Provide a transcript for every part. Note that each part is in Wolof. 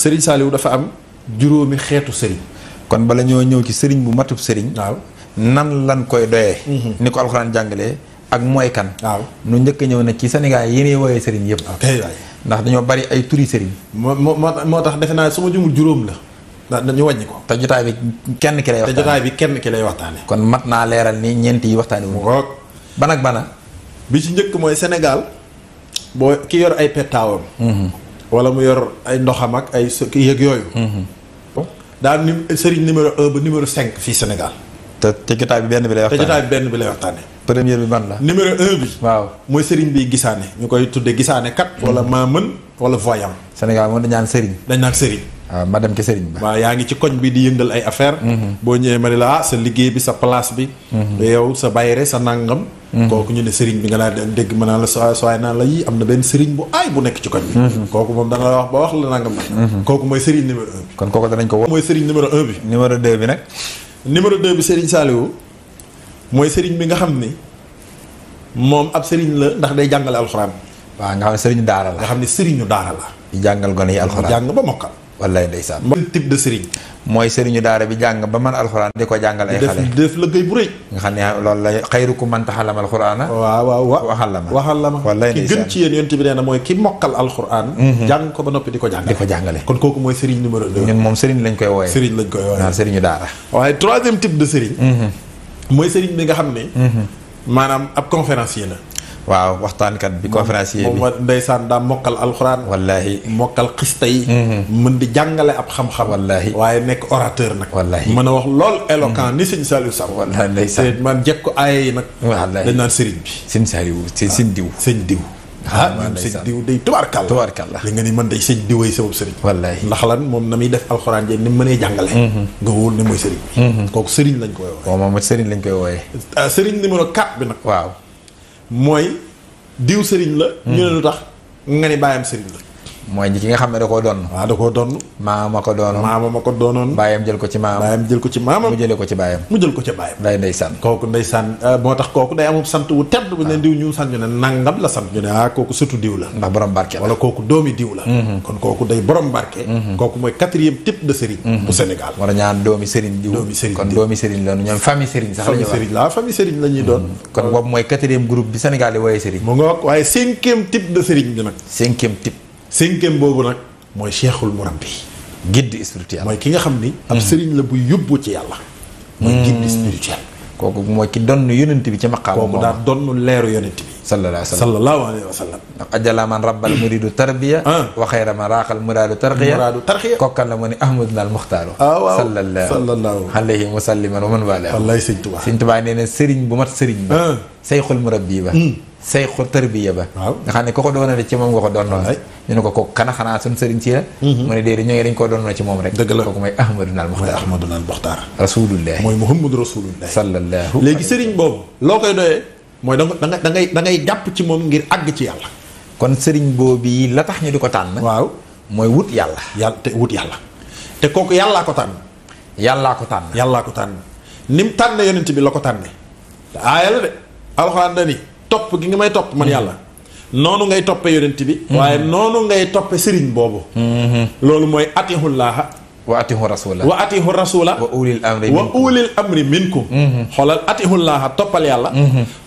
Serigne Saliou dafa am juróomi xeetu sëriñ. kon bala ñoo ñëw ci sëriñ bu matub sëriñ. waaw nan lan koy doyee. ni ko alxuraan jàngalee ak mooy kan. waaw nu njëkk a ñëw nag ci Sénégal yi ñuy woowee sëriñ yëpp. ok waay. ndax dañoo bari ay turi sëriñ. moo tax defe naa su ma jumul juróom la. ndax dañu wàññi ko. te jotaay bi kenn ki lay waxtaane. te jotaay bi kenn ki lay waxtaane. kon mat naa leeral ni ñeent yi waxtaane wu. ngoog ban ak bana. bi ci njëkk mooy Sénégal boo ki yor ay pettaawam. wala mu yor ay ndoxam ak ay ki yëg yooyu. daal ni sëriñ numéro 1 ba numéro 5 fii Sénégal. te jotaay bi benn bi lay waxtaane. te jotaay bi benn bi lay waxtaane. première bi ban la. numéro 1 bi. waaw mooy sëriñ bi gisaane. ñu koy tudde gisaane kat. wala maa mën wala voyant. Sénégal moom dañ naan sëriñ. dañ naan sëriñ. waaw ma dem ci sëriñ ba. waaw yaa ngi ci koñ bi di yëngal ay affaire boo ñëwee ma ne la sa liggéey bi sa place bi. yow sa bayre sa nàngam. kooku ñu ne sëriñ bi nga daan dégg ma naan la sooy naan la yii am na benn sëriñ bu aay bu nekk ci koñ bi. kooku moom dana la wax ba wax la nàngam nag. kooku mooy sëriñ numéro 1 bi. kon kooku danañ ko woo. mooy sëriñ numéro 1 bi. numéro 2 bi nag. numéro 2 bi sëriñ Saliou mooy sëriñ bi nga xam ni moom ab sëriñ la ndax day jàngale alxuraan. waaw nga xam ne sëriñu daara la. nga xam ne sëriñu daara la. di jàngal gone yi alxuraan jàng ba mokkal. wallaay ndeysaan. mooy type de sëriñ. mooy sëriñu daara bi jàng ba man alxuraan di ko jàngal ay xale. def liggéey bu rëy. nga xam ne loolu la xayrukum man ta'allama alxuraana. waaw waxal la ma. wallaay ki ndeysaan gën ci yéen yonent bi nee na mooy ki mokkal alxuraan. jàng ko ba noppi di ko jàngale. di ko jàngale. kon kooku mooy sëriñ numéro 2. ñun moom sëriñ lañ koy wooyee. sëriñ lañ koy wooyee. waaw sëriñu daara. waaye troisième type de sëriñ. mooy sëriñ bi nga xam ne. maanaam ab conférencier la. waaw waxtaankat bi conférencier bi moom ndeysaan daa mokkal alxuraan. wallaahi mokkal xista yi. mën di jàngale ab xam-xam. wallaahi waaye nekk orateur nag. wallaahi mën a wax lool éloquent ni sëñ Saliou Samb. wallaahi ndeysaan te man jekk ko aaye yi nag. wallaahi dañ naan sëriñ bi. sëñ Saliou sëñ diw. sëñ diw. ñun sëñ diw day tubaarkàlla. tubaarkàlla li nga ni man day sëñ diw ay sabab sëriñ. wallaahi ndax lan moom na muy def alxuraan ji ni mu mënee jàngale. nga wóor ne mooy sëriñ bi. kooku sëriñ lañ koy wooye. waaw moom sëriñ lañ koy wooyee. sëriñ numéro 4 bi nag. waaw mooy diw sëriñ la. ñu ne lu tax nga ni bàyyam sëriñ la. mooy ñi ki nga xam ne da koo doon. waaw da koo doon. maama ko doonoon. maama ma ko doonoon. baayam jël ko ci maamam. baayam jël ko ci maamam. mu jëlee ko ci baayam. mu jël ko ci baayam. day ndeysaan. kooku ndeysaan moo tax kooku day amul sant wu tedd bu ne diw ñu sant ñu ne nangam la sant ñu ne kooku sëtu diw la. ndax borom barke la. wala kooku doomi diw la. kon kooku day borom barke. kooku mooy 4e type de sëriñ. bu Sénégal. wala ñaan doomi sëriñ diw. doomi sëriñ kon doomi sëriñ la ñoom famille sëriñ sax la ñuy wax. famille sëriñ la famille sëriñ la ñuy doon. kon boobu mooy 4e groupe bi Sénégal di wooyee sëriñ. mu nga waaye 5e type de sëriñ bi nag. 5e type. 5e boobu nag mooy cheikhul murabbi. guide spirituel. mooy ki nga xam ni. ab sëriñ la bu yóbbu ci yàlla. mooy guide spirituel. kooku mooy ki donn yonent bi ci maqaam. kooku daa donn leeru yonent bi. sallallahu alayhi wa sallam. ndax ajala man rabbal muridu tarbiya. wa xayra man raaxal muraadu tarxiya. kokkan la mu ne ahmaduna al muxtaaru. waaw sallallahu alayhi wa salliman wa man wala. wallaay sëñ Tuubaa. sëñ Tuubaa nee na sëriñ bu mat sëriñ ba. sayxul murabbi ba. sayxul tarbiya ba. waaw nga xam ne ko doonale ci moom nga ko doonoo. ñu ne ko kooku xanaa suñ sëriñ ci la. mu ne déedéet ñoo ngi dañ koo doonoo ci moom rek. dëgg la kooku mooy ahmaduna al muxtaar. mooy ahmaduna al muxtaar. rasulullah. mooy muhammadu rasulullah. sallallahu. léegi sëriñ boobu. loo koy doyee. mooy da ngay jàpp ci moom ngir àgg ci yàlla. kon sëriñ boobu yi la tax ñu di ko tànn. waaw mooy wut yàlla. te wut yàlla. te kooku yàllaa ko tànn. yàllaa ko tànn. yàllaa ko tànn ni mu tànne yonent bi la ko tànne. te aaya la de alxuraan dani topp gi nga may topp man yàlla. noonu ngay toppe yonent bi. waaye noonu ngay toppe sëriñ boobu. loolu mooy atihullaaha wa atihu rasula. wa atihu rasula. wa ulil amri wa ulil amri minkum. xoolal atihullaaha toppal yàlla.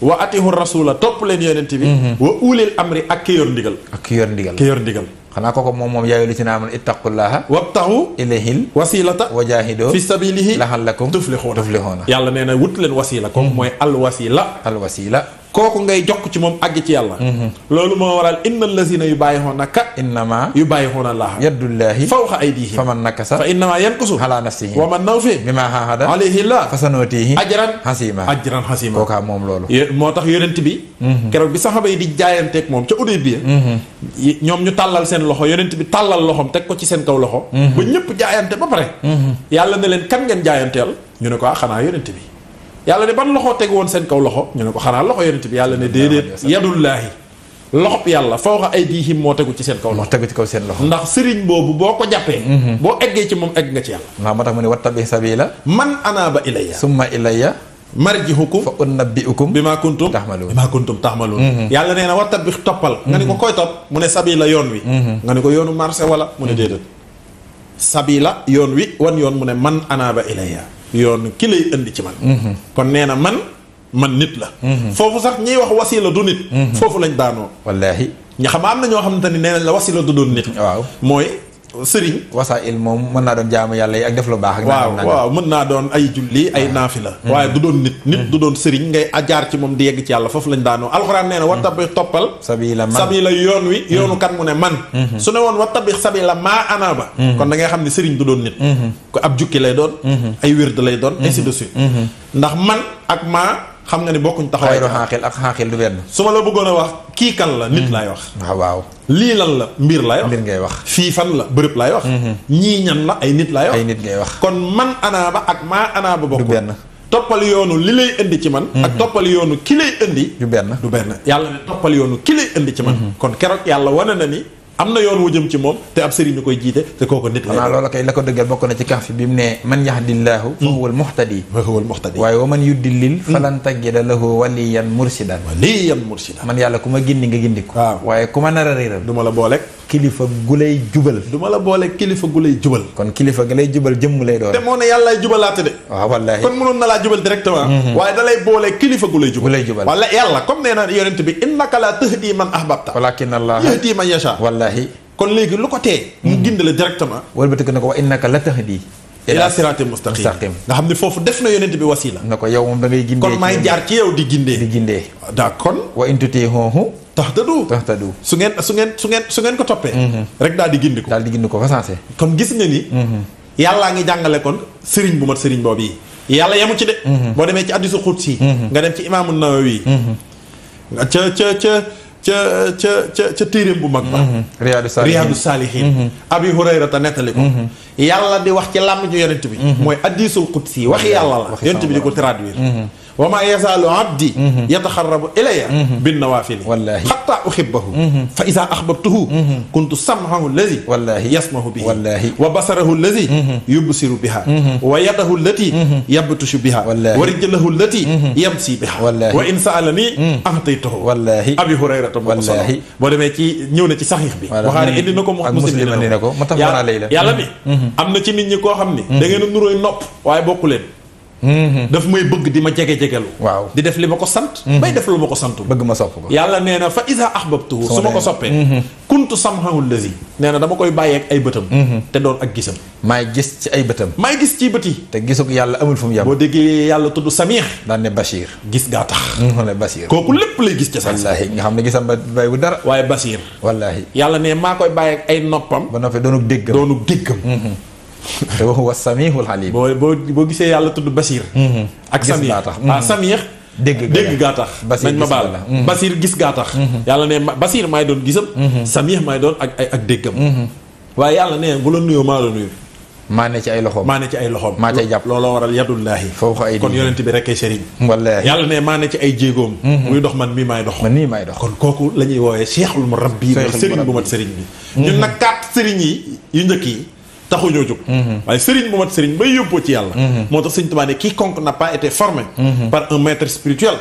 wa atihu rasula topp leen yonent bi. wa ulil amri ak ki yor ndigal. ak ki yor ndigal. ki yor ndigal. xanaa kooku moom yaayu li ci naa man ittaqullaha wabtahu ilayhil wasilata wajahido fi sabilihi lahallakum tuflixuuna. yàlla nee na wut leen wasila. kooku mooy alwasila. alwasila. kooku ngay jokk ci moom àgg ci yàlla. loolu moo waral inna allazina yubaayixoonaka innama yubaayixoona allaha yadullahi fawqa aydihim faman nakasa fa innama yankusu ala nafsihi wa man nawfi bima hahada alayhi llah fasanutihi ajran hasima. kooka moom loolu. moo tax yonent bi. keroog bi saxaba yi di jaayanteeg moom ca Udaybiya. ñoom ñu tàllal seen loxo yonent bi tàllal loxoom teg ko ci seen kaw loxo. ba ñëpp jaayante ba pare. yàlla ne leen kan ngeen jaayanteel. ñu ne ko xanaa yonent bi. yàlla ne ban loxo teg woon seen kaw loxo ñu ne ko xanaa loxo yonent bi. yàlla ne déedéet yadullaahi loxob yàlla fawqa aydihim moo tegu ci seen kaw loxo. moo tegu ci kaw seen loxo. ndax sëriñ boobu boo ko jàppee. boo eggee ci moom egg nga ci yàlla. waaw moo tax mu ne wattabi sabila man anaaba ilayya summa ilayya marjihukum fa unabbiukum bima kuntum taxmaluun. yàlla nee na wattabi toppal. nga ni ko koy topp mu ne sabila yoon wi. nga ni ko yoonu marché wala mu ne déedéet. sabila yoon wi wan yoon mu ne man anaaba ilayya yoon ki lay indi ci man kon nee na man nit la foofu sax ñiy wax wasila du nit foofu lañ daanoo wallaahi ña xam am na ñoo xamante ni nee nañ la wasila du doon nit waaw mooy sëriñ wasaa'il moom mën naa doon jaamu yàlla yi ak def lu baax ak waaw mën naa doon ay julli ay naafila waaye du doon nit du doon sëriñ ngay jaar ci moom di yegg ci yàlla foofu lañ daanoo alxuraan nee na wa tabi toppal sabila yoon wi yoonu kan mu ne man su ne woon wa tabi sabila maa anaaba kon da ngay xam ne sëriñ du doon nit ko ab jukki lay doon ay wérd lay doon ainsi de suite ndax man ak maa xam nga ni bokkuñ taxawaay xaaxil ak xaaxil du benn su ma la bëggoon a wax kii kan la nit laay wax waaw lii lan la mbir laay wax mbir ngay wax fii fan la bërëb laay wax ñii ñan la ay nit laay wax ay nit ngay wax kon man anaaba ak maa anaaba bokk du benn toppal yoonu li lay indi ci man ak toppal yoonu ki lay indi du benn yàlla ne toppal yoonu ki lay indi ci man kon keroog yàlla wane na ni am na yoon wu jëm ci moom te ab sëriñ ñu koy jiite te kooku nit la xanaa loola kay la ko dëggal bokk na ci Kahf bi mu ne man yahdillaahu fa huwal muhtadi waaye wa man yuddilil falan tajida lahu waliyan mursidan man yàlla ku ma gindi nga gindi ko waaye ku ma nar a réeral du ma la booleeg kilifa gu lay jubal du ma la booleeg kilifa gu lay jubal kon kilifa ga lay jubal jëmm lay doon te moo ne yàlla lay jubalaate de waaw wallaahi kon mënoon na laa jubal directement waaye da lay booleeg kilifa gu lay jubal wala yàlla comme nee na yonent bi innaka la tahdi man ahbabta walakin allah yahdi man yasha kon léegi lu ko tee mu gindale directement wëlbati ko ne ko wa innaka la tahdi ila siraati mustaqim nga xam ne foofu def na yonent bi wasila na ko yow moom da ngay gindee kon maay jaar ci yow di gindee daa kon wa in tutiihuhu tahtadu su ngeen ko toppee rek daal di gindi ko fa sensé kon gis nga ni yàllaa ngi jàngale kon sëriñ bu mat sëriñ boobu yi yàlla yemu ci de boo demee ci hadiisul qudsi nga dem ci imaamu Nawawi ca téeréem bu mag ba Riyaadu Saalihiin Abi Hurayrata nettali ko yàlla di wax ci làmm ju yonent bi mooy hadiisul qudsi wax yàlla la yonent bi di ko traduire wa maa yazaalu abdi yataxarrabu ilayya bin nawaafili xatta uhibbahu fa idaa ahbabtuhu kuntu sam'ahu allazi yasma'u bihi wa basarahu allazi yubsiru biha wa yadahu allati yabtashu biha wa rijlahu allati yamsi biha wa in sa'alani a'taytuhu Abi Hurayrata moo ko solo boo demee ci ñëw na ci saxiix bi Buxaari indi na ko Muslim indi na ko yàlla ni am na ci nit ñi koo xam ni da ngeen a nuróoy nopp waaye bokku leen daf may bëgg di ma jege-jegelu waaw di def li ma ko sant bay def lu ma ko sant bëgg ma sopp ko yàlla nee na fa iza ahbabtuhu su ma ko soppee kuntu sam'ahu allazi nee na dama koy bàyyeeg ay bëtam te doon ak gisam maay gis ci ay bëtam maay gis ci bët yi te gisug yàlla amul fu mu yem boo déggee yàlla tudd Samiix daan ne Bachir gis gaa tax ne Bachir kooku lépp lay gis ca sax wallaahi nga xam ne gisam ba bay bu dara waaye Bachir wallaahi yàlla ne maa koy bàyyeeg ay noppam ba noppi doonuk déggam te waxu wa Samiihul Aliim boo gisee yàlla tudd Bachir ak Samiix Samiix dégg gaa tax nañ ma baal Bachir gis gaa tax yàlla ne Bachir maay doon gisam Samiix maay doon ak déggam waaye yàlla ne bu la nuyoo maa la nuyu maa ne ci ay loxoom maa cay jàpp looloo waral yadullaahi foofu ay kon yonent bi rekkee sëriñ wallaahi yàlla ne maa ne ci ay jéegoom muy dox man mii maay dox kon kooku la ñuy woowee cheikhul murabbi mooy sëriñ bu mat sëriñ bi ñun nag 4 sëriñ yi yu njëkk yi taxuñoo jóg waaye sëriñ bu mat sëriñ bay yóbboo ci yàlla moo tax Sëriñ Tuubaa ne quiconque n'a pas été formé par un maître spirituel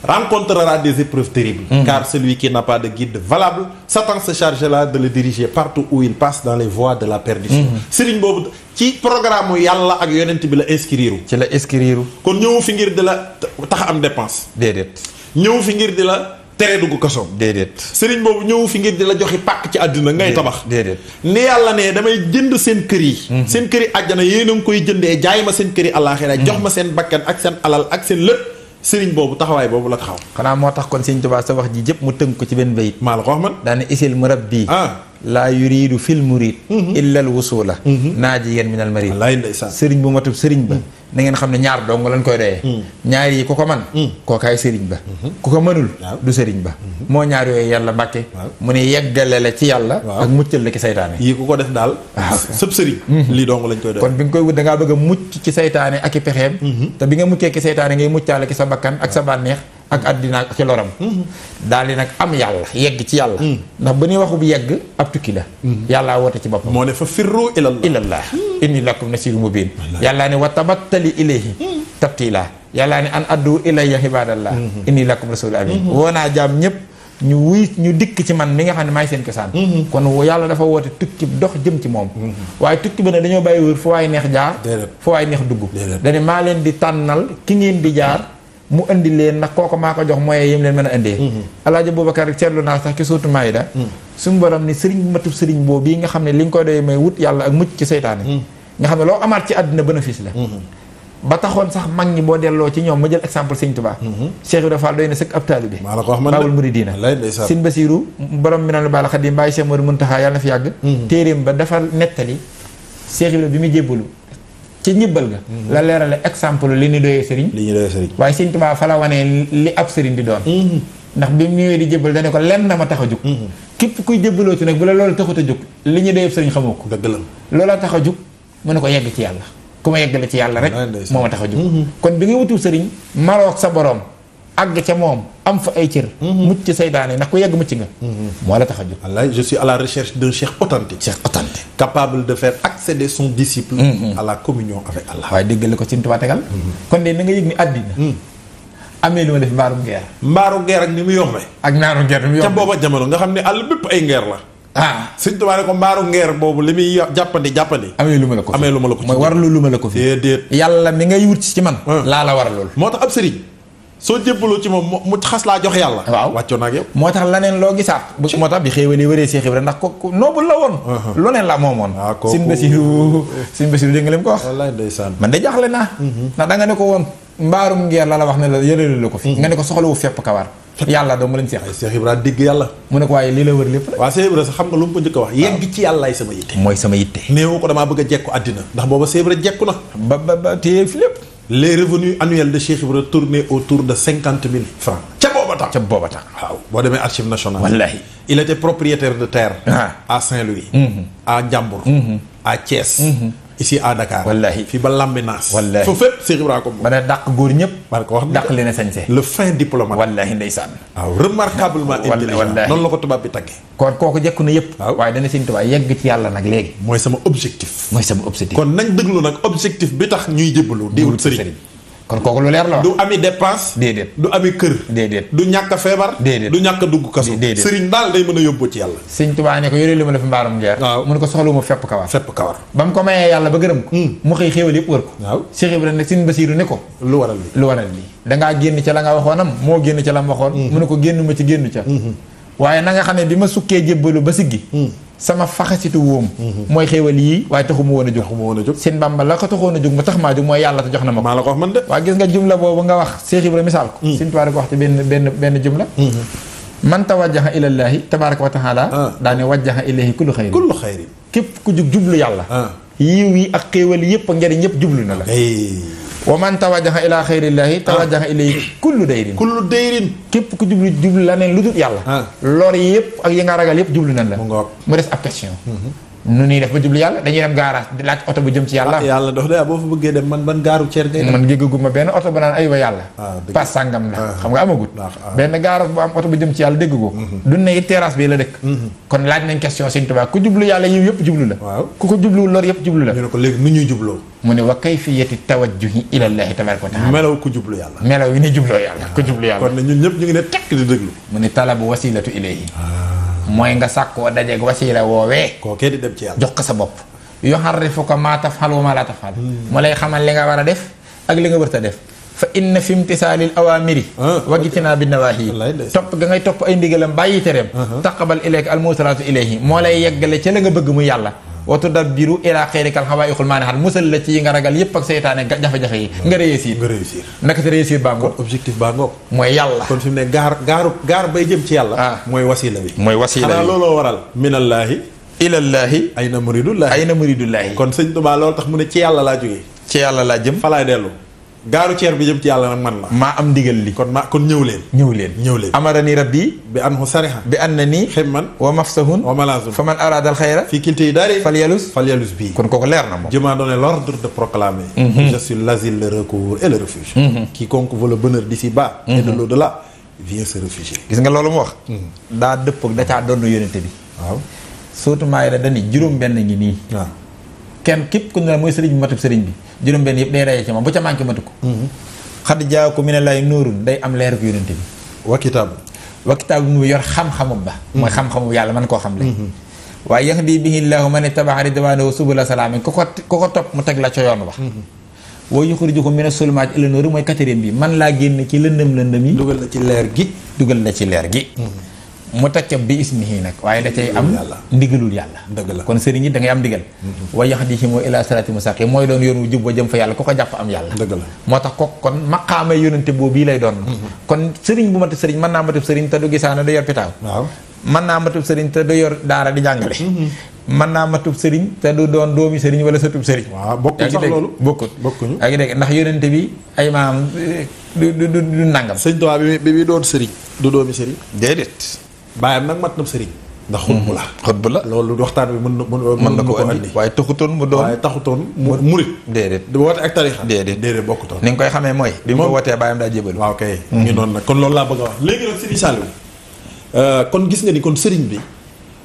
rencontrera des épreuves terribles car celui qui n'a pas de guide valable Satan se chargera de le diriger partout où il passe dans les voies de la perdition sëriñ boobu ci programme yàlla ak yonent bi la inscrire kon ñëw fi ngir di la tax am dépense déedéet ñëw fi ngir di la tere dugg kasoom déedéet sëriñ boobu ñëw fi ngir di la joxi pàkk ci àddina ngay tabax déedéet ni yàlla ne damay jënd seen kër yi seen kër yi àjjana yéen a ngi koy jëndee jaay ma seen kër yi àllaaxira jox ma seen bakkan ak seen alal ak seen lépp sëriñ boobu taxawaay boobu la taxaw xanaa moo tax kon Sëriñ Tuubaa sa wax ji jëpp mu tënk ko ci benn bayit maa la ko wax man daane isil murabbi laa yuriidu fil murid illa al wusula naajiyan min al marid sëriñ bu matub sëriñ ba na ngeen xam ne ñaar dong lañ koy doyee ñaar yi ku ko man kookaay sëriñ ba ku ko mënul du sëriñ ba moo ñaar yooyu yàlla mbàkke mu ne yeggale la ci yàlla ak muccal la ci saytaane yii ku ko def daal sëb sëriñ lii dong lañ koy doyee kon bi nga koy wut da ngaa bëgg a mucc ci saytaane ak i pexeem te bi nga muccee ki saytaane ngay muccaale ki sa bakkan ak sa bànneex ak àddina ak ci loram daal di nag am yàlla yegg ci yàlla ndax ba ñuy waxu bu yegg ab tukki la yàllaa woote ci boppam moo ne fa firru ilallah inni lakum nasiirun mubiin yàllaa ne wa tabattali ilayhi tabtila yàllaa ne an addu ilayya ibadallah inni lakum rasul amin woo naa jaam ñëpp ñu dikk ci man mi nga xam ne maay seen cosaan. kon yàlla dafa woote tukki dox jëm ci moom. waaye tukki ba ne dañoo bàyyi wër fu waay neex jaar. fu waay neex dugg. dañu maa leen di tànnal ki ngeen di jaar mu indi leen ndax kooku maa ko jox moyen yim leen mën a indee. Alaaji Boubacar seetlu naa sax ci suutu Maayda. suñu borom ni sëriñ bu matub sëriñ boobu bii nga xam ne li nga koy doy may wut yàlla ak mucc ci seytaane. nga xam ne loo amaat ci àddina bénéfice la. ba taxoon sax mag ñi boo delloo ci ñoom ma jël exemple Sëñ Tuubaa. Cheikh Ibrahima Fall doy na sëkk ab taalibe. maa la ko wax man Baabul Muridiina. Sëñ Basiiru borom mi naan Baal Xadiim Baay Cheikh Mouhamadou Mountakha yàlla na fi yàgg. téeréem ba dafa nettali Cheikh Ibrahima bi mu jébbalu ci ñibbal ga. la leerale exemple li ñu doyee sëriñ. waaye Sëñ Tuubaa fa la wanee li ab sëriñ di doon. ndax bi mu ñëwee di jébbal dane ko lenn na ma tax a jóg. képp kuy jébbaloo ci nag bu la loolu taxut a jóg li ñu doyee sëriñ xamoo ko. dëgg la loola tax a jóg mu ne ko yegg ci yàlla ku ma yeggale ci yàlla rek moo ma tax a jóg. kon bi nga wutul sëriñ maroog sa borom àgg ca moom am fa ay cër. mucc ci saytaane ndax ku yegg mucc nga. moo la tax a jóg. wallaay je suis à la recherche d'un cheikh authentique. cheikh authentique. capable de faire accéder son disciple. à la communion avec Allah. waaye déggale ko ci Tuubaa tegal. kon de na nga yëg ni àddina. amee lu ma def mbaaru ngeer. mbaaru ngeer ak ni mu yombee. ak naaru ngeer ni mu yombee. ca booba jamono nga xam ne àll bépp ay ngeer la. Sëñ Tuubaa ne ko mbaaru ngeer boobu li muy jàppandi. amee lu ma la ko fi mooy war lu ma la ko fi. déedéet yàlla mi ngay wut ci man. laa la war loolu. moo tax ab sëriñ soo jébbaloo ci moom mu xas laa jox yàlla. waaw wàccoon ak yow. moo tax laneen loo gisaat. moo tax bi xéewalee wëree Seex Ibra ndax ko noobul la woon. lu neen la moomoon. waaw kooku Sëñ Basiru dégg nga leen ko wax. wallaay ndeysaan man de jaaxle naa. ndax da nga ne ko woon mbaarum ngeer la wax ne la yëreelu la ko fi. nga ne ko soxlawu fepp kawar. yàlla doo ma leen seex. Seex Ibra dégg yàlla. mu ne ko waaye lii la wër lépp la. waaw Seex Ibra sax xam nga lu mu ko njëkk a wax. yegg ci yàllaay sama yitte. mooy sama yitte. néewu ko damaa bëgg a jekku àddina. ndax booba Seex Ibra jekku na. ba téye fi lépp. les revenus annuels de Cheikh Ibra tournaient autour de 50 000 francs. ca booba tax. waaw boo demee archive nationale. wallaahi. il était propriétaire de terre. à Saint-Louis. à Ndiambour. à Thiès. ici à Dakar. wallaahi fii ba Lambinaas. wallaahi foofu fépp Cheikh Ibra ko. ba ne dàq góor ñëpp. ba ko wax dàq leen a sañse. le fin diplomate. wallaahi ndeysaan. waaw remarquablement intelligent. wallaahi noonu la ko tubaab bi tàggee. kon kooku jekku na yëpp. waaw waaye dana Sëñ Tuubaa yegg ci yàlla nag léegi. mooy sama objectif. kon nañ déglu nag objectif bi tax ñuy jébbalu. di wut sëriñ. kon kooku lu leer la wax. du ami dépense. déedéet du ami kër. déedéet du ñàkk a feebar. déedéet du ñàkk a dugg kaso. déedéet sëriñ daal day mën a yóbbu ci yàlla. Sëñ Tuubaa ne ko yore li ma la fi mbaarum ngeer. waaw mu ne ko soxla ma fepp kawar. ba mu ko mayee yàlla ba gërëm ko. mu xëy xéewal yëpp wër ko. waaw Cheikh Ibrahima nag Sëñ Basiiru ne ko. lu waral lii dangaa génn ca la nga waxoonam moo génn ca la mu waxoon. mu ne ko génn ma ci génnu ca. waaye na nga xam ne bi ma sukkee jébbalu ba siggi sama faxasitu wóom mooy xéewal yii waaye taxuma woon a jóg seen Bàmba la ko taxoon a jóg ba tax maa jóg mooy yàlla te jox na ma ko. maa la ko wax man de. waaye gis nga jumla boobu nga wax Cheikh Ibra misaal ko. Sëñ Tuubaa ko wax ci benn jumla. man tawajjaha ilallaahi tabaaraka wa taala daane wajjaha ilayhi kullu xayri képp ku jug jublu yàlla. yiw yi ak xéewal yëpp ak njëriñ yëpp jublu na la. wa man tawajjaha ilaa xayrillaahi tawajjaha ilayhi kullu dayrin képp ku jublu la neen lu dul yàlla. lor yëpp ak yi nga ragal yëpp jublu nañ la. mu des ab question. nu ñuy def ba jublu yàlla dañuy dem garage di laaj oto bu jëm ci yàlla. yàlla dox de boo fa bëggee dem man ban gaaru ceer ngay dem. man géggaguma benn oto ba naan ay wa yàlla. pas sàngam la xam nga amagut. benn garage bu am oto bu jëm ci yàlla dégg ko. du ne terrasse bi la dëkk. kon laaj nañ question Sëñ Tuubaa ku jublu yàlla yiw yëpp jublu la. ku ko jubluwul lor yëpp jublu la. ñu ne ko léegi nu ñuy jubloo. mu ne wa kayfiyati tawajjuhi ilallaahi tabaaraka wa taala. melaw ku jublu yàlla. melaw yi ni jubloo yàlla ku jublu yàlla. kon ñun ñëpp ñu ngi ne tekk di déglu. mu ne talabu wasilatu ilayhi mooy nga sàkkoo dajeeg wasiila woowee. kookee di dem ci yàlla jox ko sa bopp. yuharrifuka maa taf'al wa maa laa taf'al. mu lay xamal li nga war a def ak li nga wërta def. fa inna fi imtisaalil awaamiri wa ijtinaabi nawaahi topp ga ngay topp ay ndigalam bàyyi tereem. taqabal ilayka al muusalaatu ilayhi moo lay yeggale ca la nga bëgg mu yàlla. wa tudabbiru ilaa xayrikal xawaa'iqul maani'at musal la ci yi nga ragal yëpp ak seytaane jafe-jafe yi. nga réussir naka te réussir baa ngoog. objectif baa ngoog. mooy yàlla. kon fi mu ne gaar bay jëm ci yàlla. mooy wasiila bi. xanaa looloo waral. minallaahi ilallaahi. ayna muridullaahi. kon Sëñ Tuubaa loolu tax mu ne ci yàlla laa jógee. ci yàlla laa jëm. fa laay dellu. gaaru ceer bi jëm ci yàlla nag man la. maa am ndigal li. kon ñëw leen. amarani rabbi. bi anhu sariha. bi annani ximman. wa mafsahun. wa malazun. fa man araada al xayra. fii kilti yi daari. fal yalus bii. kon kooku leer na moom. je m'en donne l'ordre de proclamer. je suis l'asile, le recours et le refuge. quiconque veut le bonheur d'ici-bas. et de l'au-delà vient se réfugier. gis nga loolu mu wax. daa dëpp ak da caa doon yónnente bi. waaw surtout Maayda dañuy juróom-benn ngi nii. waaw kenn képp ku ne la mooy sëriñ bi matub sëriñ bi. juróom-benn yëpp day daje ci moom bu ca manqué matu ko. xad jaakum minallaahi nuurun day am leer ak yónnente bi. wa kitaabun. wa kitaabu mu yor xam-xamum ba mooy xam-xamu yàlla man koo xam le waaye yahdi bihi llaahu man ittaba'a ridwaanahu subula salaamin ku ko topp mu teg la ca yoon ba woo yuxrijukum mina sulumaati ila nuur mooy quatrième bi man laa génn ci lëndëm yi dugal la ci leer gi mu teg ca bi ismihi nag waaye da cay am ndigalul yàlla dëgg la kon sëriñ yi da ngay am ndigal wa yahdihim ila siraatin mustaqiim mooy doon yoon wu jub ba jëm fa yàlla ku ko jàpp am yàlla dëgg la moo tax ko kon maqaama yónante boobu bii lay doon kon sëriñ bu matub sëriñ mën naa matub sëriñ te du gisaana du yor pitaaw waaw mën naa matub sëriñ te du yor daara di jàngale mën naa matub sëriñ te du doon doomi sëriñ wala sëtub sëriñ waaw bokkul sax loolu bokkuñu yaa ngi dégg ndax yónante bi ay maam du nangam sëñ Tuubaa bi doon sëriñ du doomi sëriñ déedéet bàyyam nag mat na sëriñ ndax xutbu la loolu waxtaan bi mën na ko andi waaye taxutoon mu doon waaye taxutoon mu murit déedéet di woote ak tarixa déedéet bokkutoon ni nga koy xamee mooy bi mu ko wootee bàyyam daa jébalu waaw kay ngi noonu nag kon loolu laa bëgg a wax léegi nag sëriñ Saliou kon gis nga ni kon sëriñ bi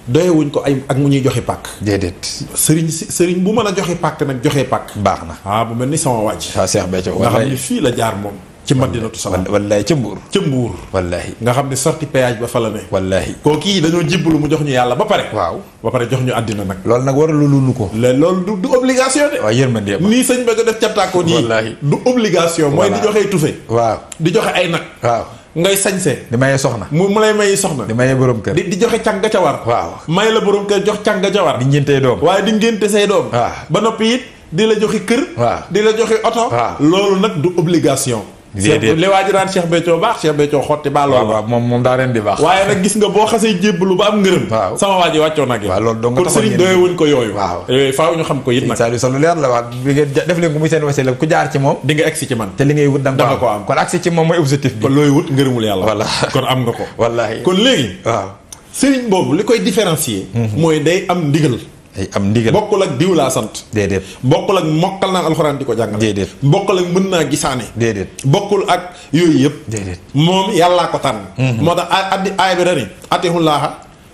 doyewuñ ko ay ak mu ñuy joxe pàkk déedéet sëriñ bu mën a joxe pàkk nag joxe pàkk baax na bu mel ni sama wàcc Cheikh Béthio nga xam ni fii la jaar moom ci Madinatu Salaam wallaay ca Mbuur wallaay nga xam ne sorti péage ba fa la ne wallaay koo kii dañoo jébbalu mu jox ñu yàlla ba pare waaw ba pare jox ñu àddina nag loolu nag war a lu ko loolu du obligation de waaw yërmande ba nii sëñ ba ko def captaakoo nii wallaay du obligation mooy di joxee tufe waaw di joxe ay nag waaw ngay sañse di maye soxna mu lay may soxna di maye borom kër di joxe càng ga ca war waaw may la borom kër jox càng ga ca war di ngéntee doom waaye di ngénte say doom waaw ba noppi it di la joxe kër waaw di la joxe oto loolu nag du obligation li waa ji daan Cheikh Béthio baax Cheikh Béthio xotti baa loolu waaw moom daa ren di baax waaye nag gis nga boo xasee jébbalu ba am ngërëm waaw sama waa ji wàccoo nag waaw loolu dong kon sëriñ doye wuñ ko yooyu waaw yooyu faaw ñu xam ko it nag Saliou sa lu leer la waa bi ngeen def leen ko muy seen wasila ku jaar ci moom di nga egsi ci man te li ngay wut da nga ko am kon agsi ci moom mooy objectif bi kon looy wut ngërëmul yàlla walla kon am nga ko wallaahi kon léegi waaw sëriñ boobu li koy différencier mooy day am ndigal ay am ndigal bokkul ak diw laa sant déedéet bokkul ak mokkal naa alxuraan di ko jàngale déedéet bokkul ak mën naa gisaane déedéet bokkul ak yooyu yëpp déedéet moom yàllaa ko tànn moo tax aaya bi dani atihullaaha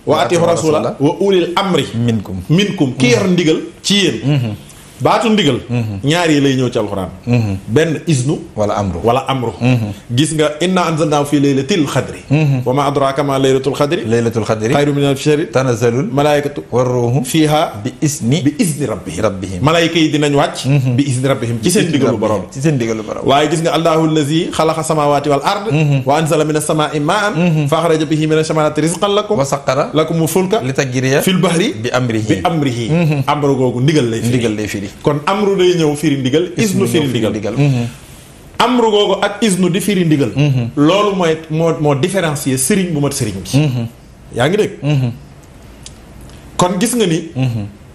wa atihu rasula wa ulil amri minkum ki yor ndigal ci yéen baatu ndigal ñaar yi lay ñëw ci alxuraan benn isnu wala amru gis nga inna anzalnaahu fii laylatil xadri wa ma adraaka ma laylatul xadri xayru min alfi shahri tanazzalul malaayikatu war ruuhu fiiha bi isni rabbihim malaayika yi dinañ wàcc bi isni rabbihim ci seen ndigalu borom waaye gis nga allahu allazi xalaqa samawati wal ard wa anzala min as-samaa'i maa'an fa axraja bihi min ash-shamarati rizqan lakum wa saqqara lakum fulka li tajriya fil bahri bi amrihi amru googu ndigal lay firi kon amru day ñëw firi ndigal isnu firi ndigal amru googu ak isnu di firi ndigal loolu mooy moo différencier sëriñ bu mat sëriñ bi yaa ngi dégg kon gis nga ni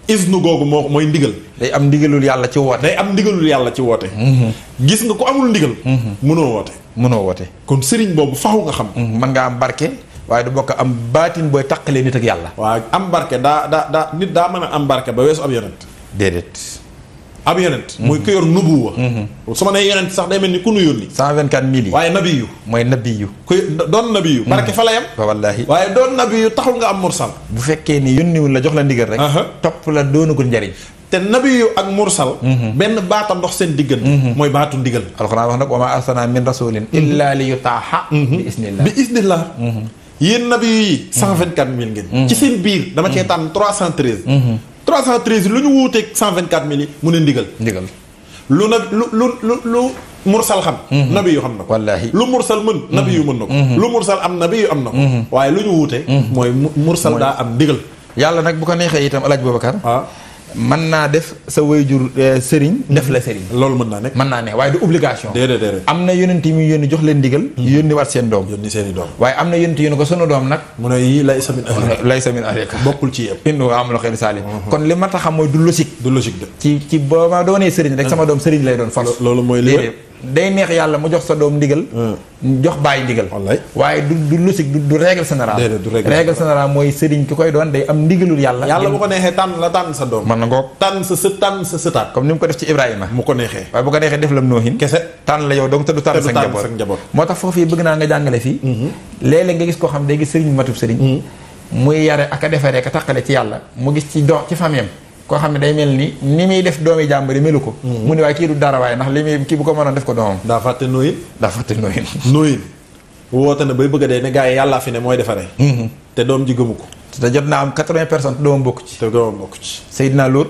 isnu googu mooy ndigal day am ndigalul yàlla ci woote gis nga ku amul ndigal mënoo woote kon sëriñ boobu faxu nga xam mën nga am barke waaye du bokk am baatin booy taqalee nit ak yàlla waaw am barke daa nit daa mën a am barke ba weesu ab yonent déedéet ab yonent mooy ku yor nubuwa su ma nee yonent sax day mel ni ku nu yónni 124 000 yi waaye nabiyu mooy nabiyu kuy doon nabiyu barke fa la yam wallaahi waaye doon nabiyu taxul nga am mursal bu fekkee ni yónniwul la jox la ndigal rek topp la doonagul njariñ te nabiyu ak mursal benn baata ndox seen diggante mooy baatu ndigal alxuraan wax nag wa maa arsalnaa min rasulin illa li yutaaha bi isnillah yéen nabiyu yi 124 000 ngeen ci seen biir dama cee tànn 313 lu ñu wuuteeg 124 000 yi mu ne ndigal lu na lu mursal xam nabi yu xam na ko wallaahi lu mursal mën nabi yu mën na ko lu mursal am nabi yu am na ko waaye lu ñu wuute mooy mursal daa am ndigal yàlla nag bu ko neexee itam alaaj Boubacar mën naa def sa wayjur sëriñ def la sëriñ loolu mën naa nekk mën naa ne waaye du obligation déedéet am na yonent yi muy yónni jox leen ndigal yónni waat seen doom waaye am na yonent yónni ko sunu doom nag mu ne yii laysa min ahlika bokkul ci yëpp innahu amalun ghayru saalih kon li ma tax xam mooy du logique de ci boo ma doonee sëriñ rek sama doom sëriñ lay doon force loolu mooy li day neex yàlla mu jox sa doom ndigal jox bàyyi ndigal waaye du logique du règle générale règle générale mooy sëriñ ki koy doon day am ndigalul yàlla bu ko neexee tànn sa doom man na ngoog tànn sa sëtaat comme ni mu ko def ci Ibrahima mu ko neexee waaye bu ko neexee def lam noohin kese tànn la yow donc te du tànn sa njaboot moo tax foofu yi bëgg naa nga jàngale fii léeg-léeg nga gis koo xam day gis sëriñ bu matub sëriñ muy yare ak a defaree ka taqale ci yàlla mu gis ci ci famille koo xam ne day mel ni muy def doomi jàmbari melu ko mu ne waaye kii du dara waaye ndax li muy kii bu ko mënoon def ko doomam daa fàtte nooyin nooyin woote na bay bëgg a dee ne gars yi yàllaa fi ne mooy defaree. te doom ji gëmu ko. te jot naa am 80 personnes te doomam bokk ci. te doomam bokk ci. Seydina Lut.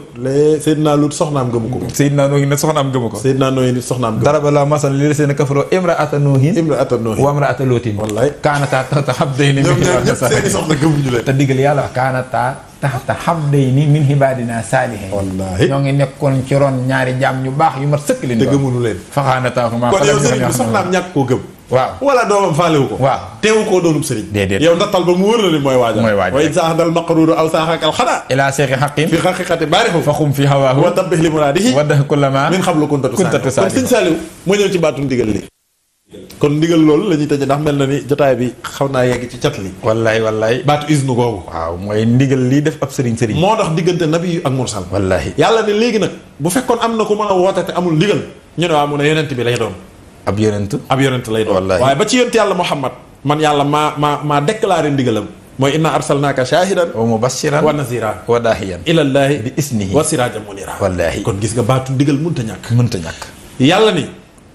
Seydina Lut soxnaam gëmu ko. Seydina Nuuhin ne soxnaam gëmu ko. Seydina Nuuhin soxnaam gëmu ko. daraba Allaahu masalan lillaziina kafaroo imra'ata Nuuhin wa imra'ata Luutin. wallaay kaanataa tahta abdayni min ñoom seeni soxna gëmuñu leen. te diggal yàlla wax kaanataa tahta abdayni min ibaadinaa saalihiin. wallaahi ñoo ngi nekkoon ci ron ñaari jaam ñu baax yu mat sëkk leen. te gëmuñu leen. faxaanataahumaa. kon yow sëriñ bi soxnaam ñàkk koo gëm. waaw wala doomam faalewu ko. waaw teewu koo doonub sëriñ. déedéet yow nattal ba mu wër la ni mooy waajal. mooy waajal way saaxandal maqruuru aw saaxakal xadaa. ilaa seexi xaqin. fi xaqiqati baarixu. fa xum fi hawaahu. wa tabbih li muraadihi. wa dah kullama. min xablu kunta tusaalihu. kon sëñ Saliou moo ñëw ci baatu ndigal li. kon ndigal loolu la ñuy tëjee ndax mel na ni jotaay bi xaw naa yegg ci cat li. wallaay. baatu isnu googu. waaw mooy ndigal lii def ab sëriñ. moo tax diggante nabi ak mursal. wallahi yàlla ne léegi nag bu fekkoon am na ku mën a woote te amul ndigal ñu ne waa mu ne yonent bi lay doon. ab yonent lay doon. waaye ba ci yonent yàlla Muhammad man yàlla maa déclaré ndigalam. mooy inna arsalnaaka shaahidan wa mubashiran wa naziran wa daahiyan ilallaahi bi isnihi wa siraajan munira. wallaahi kon gis nga baatu ndigal mënta ñàkk. yàlla ni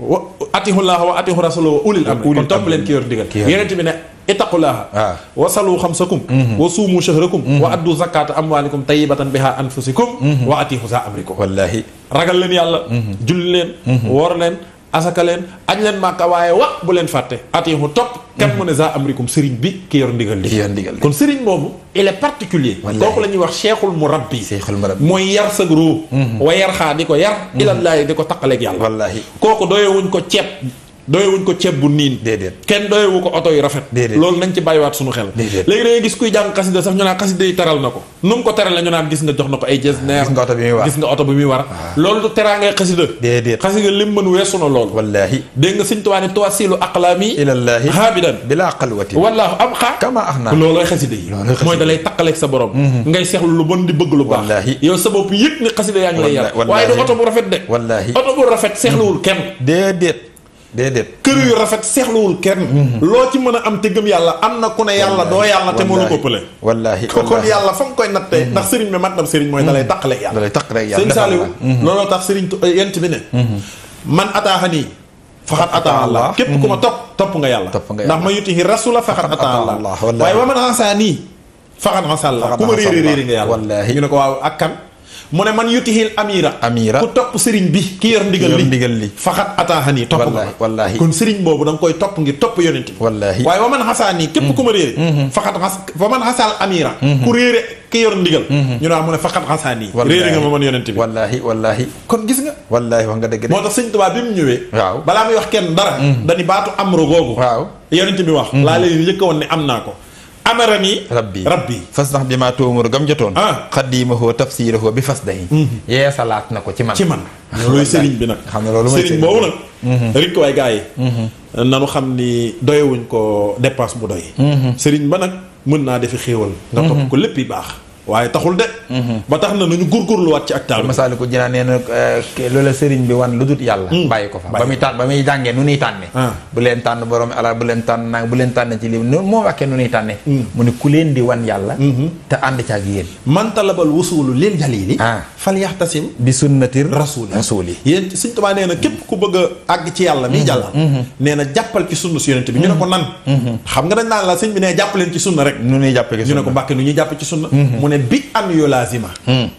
wa atihullaaha wa atihu rasulahu wa ulil amri. kon topp leen ki yor ndigal. yonent bi ne ittaqullaaha wa salu xamsakum wa suumu shahrakum wa addu zakata amwaalikum tayyibatan biha anfusikum wa atihu za amrikum. wallaahi ragal leen yàlla. julli leen. woor leen. asaka leen añ leen màkka waaye bu leen fàtte atihu topp kan mu ne za amrikum sëriñ bi ki yor ndigal li kon sëriñ boobu il est particulier kooku la ñuy wax cheikhul murabbi mooy yar sag ruu wa yar xaa di ko yar ilallaahi di ko taqaleeg yàlla wallaahi kooku doyewuñ ko ceeb bu niin déedéet kenn doyewu ko oto yu rafet loolu nañ ci bàyyiwaat suñu xel léegi da ngay gis kuy jàng xasida sax ñu naan xasida yi teral na ko nu mu ko teral la ñu naan gis nga jox na ko ay jesneer gis nga oto bi muy war loolu du teraa ngay xasida xasida lim mën weesu na loolu wallaahi dégg nga sëñ Tuubaa ne tuwasilu aqlaami ilallaahi haabidan bilaa xalwati wallaahu am xaa kama ax naa loolooy xasida yi mooy da lay taqaleeg sa borom ngay seexlu lu bon di bëgg lu baax yow sa bopp yëg ni xasida yaa ngi lay yar waaye du oto bu rafet de oto bu rafet seexluwul kenn déedéet kër yu rafet seexluwul kenn loo ci mën a am te gëm yàlla am na ku ne yàlla doo yàlla te mënu ko pële wallaahi kon yàlla fa nga koy nattee ndax sëriñ bi mat na sëriñ mooy da lay taqaleeg yàlla sëriñ Saliou looloo tax sëriñ yent bi ne man ataaxanii faxat ataa Allah képp ku ma topp nga yàlla ndax ma yutihi rasula faxat ataa Allah waaye wa man asaanii faxat asa Allah ku ma réeri nga yàlla ñu ne ko waaw ak kan mu ne man yutihil amira ku topp sëriñ bi ki yor ndigal li faxat ataaxanii topp nga wallaahi kon sëriñ boobu da nga koy topp ngir topp yonent bi wallaahi waaye waman xasaanii képp ku ma réere faxat waman xasal amira ku réere ki yor ndigal ñu naa mu ne faxat xasaanii réere nga ma man yonent bi wallaahi kon gis nga wallaahi wax nga dëgg de moo tax sëñ Tuubaa bi mu ñëwee waaw balaa muy wax kenn dara dañu baatu amro googu waaw yonent bi wax laa leen njëkk woon ne am naa ko amarani rabbi fas nax bi maa tóomur gam jotoon xaddiimahoo tafsiirahoo bi fas dayi yeesalaat na ko ci man loolu sëriñ bi nag xam ne loolu sëriñ boobu nag rik waay gars yi nanu xam ni doyewuñ ko dépense bu doy sëriñ ba nag mën naa defi xéewal nga topp ko lépp yi baax waaye taxul de ba tax na nañu góorgóorluwaat ci ak taal Masaalikul Jinaan nee na loola sëriñ bi wan lu dut yàlla bàyyi ko fa ba muy jàngee nu nuy tànne bu leen tànn borom alal bu leen tànn nang bu leen tànn ci lii moo wàkkee nu nuy tànne mu ne ku leen di wan yàlla te ànd ci ak yéen man talabal wusulu lil jalili fal yaxtasim bi sunnatir rasuli yéen Sëriñ Tuubaa nee na képp ku bëgg a àgg ci yàlla miy jàllal nee na jàppal ci sunna si yonent bi ñu ne ko nan xam nga dañ naan la sëñ bi ne jàppaleen ci sunna rek nu ñuy jàppe ñu ne ko mbàkke nu ñuy jàppe ci sunna mu ne bi an yu laazima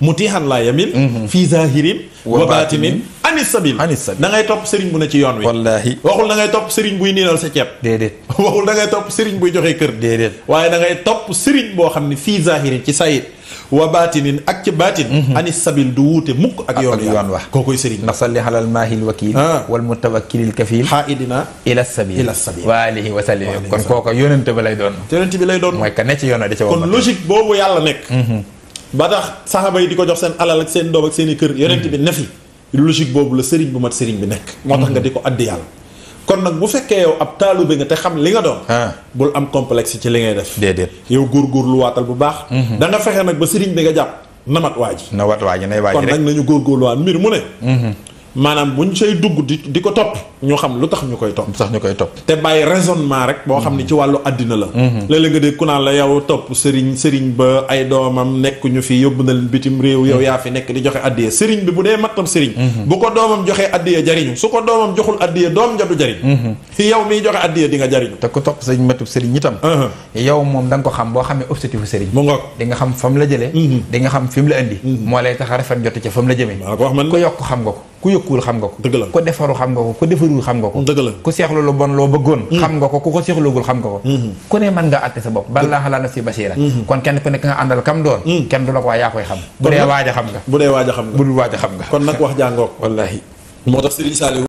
mutihan la yamil fii zahirin wa batinin anis sabil da ngay topp sëriñ bu ne ci yoon wi wallaahi waxul da ngay topp sëriñ buy niinal sa ceeb déedéet waxul da ngay topp sëriñ buy joxe kër déedéet waaye da ngay topp sëriñ boo xam ne fii zahirin ci sayit wa batinin ak ci batin anis sabil du wuute mukk ak yoon wax kookoy sëriñ ndax salli alal maahil wakil wal mutawakkilil kafil xaaidina ila sabil wa alihi wa sallim kon kooka yonente ba lay doon yonente bi lay doon mooy ka ne ci yoon di ca kon logique boobu yàlla nekk ba tax saxaaba yi di ko jox seen alal ak seen doom ak seen i kër yonent bi ne fi logique boobu la sëriñ bu mat sëriñ bi nekk moo tax nga di ko addi yàlla kon nag bu fekkee yow ab taalibe nga te xam li nga doon bul am complexe ci li ngay def déedéet yow góorgóorlu waatal bu baax da nga fexe nag ba sëriñ bi nga jàpp namat waa ji na wat waa ji nay waa ji kon nag nañu góorgóorluwaat mbir mu ne maanaam buñ say dugg di ko topp ñu xam lu tax ñu koy topp. sax ñu koy topp. te bàyyi raisonnement rek boo xam ni ci wàllu àddina la. léeg-léeg nga dégg ku naan la yow topp sëriñ ba ay doomam nekk ñu fi yóbbu na leen bitim réew yow yaa fi nekk di joxe addiya sëriñ bi bu dee mattam sëriñ. bu ko doomam joxee addiya jariñu su ko doomam joxul addiya doom ja du jariñ. yow miy joxe addiya di nga jariñu. te ku topp sëriñ matub sëriñ itam. yow moom da nga ko xam boo xamee objectif sëriñ. mu ngoog di nga xam fam la jëlee. di nga xam fi mu la indi. moo lay tax a rafet jote ca fam la jëmee. ku yokk xam nga ko ku yokkuwul xam nga ko. dëgg la ku defaru xam nga ko ku defarul xam nga ko. dëgg la ku seexlu lu bon loo bëggoon. xam nga ko ku ko seexloogul xam nga ko. ku ne mën nga àtte sa bopp balaa xalaa nafsi basiira. kon kenn ku nekk nga àndal kam doon. kenn du la ko waa yaa koy xam. bu dee waaja xam nga. bu dee waaja xam nga. bu dul waaja xam nga. kon nag wax jàngook wallaahi moo tax Serigne Saliou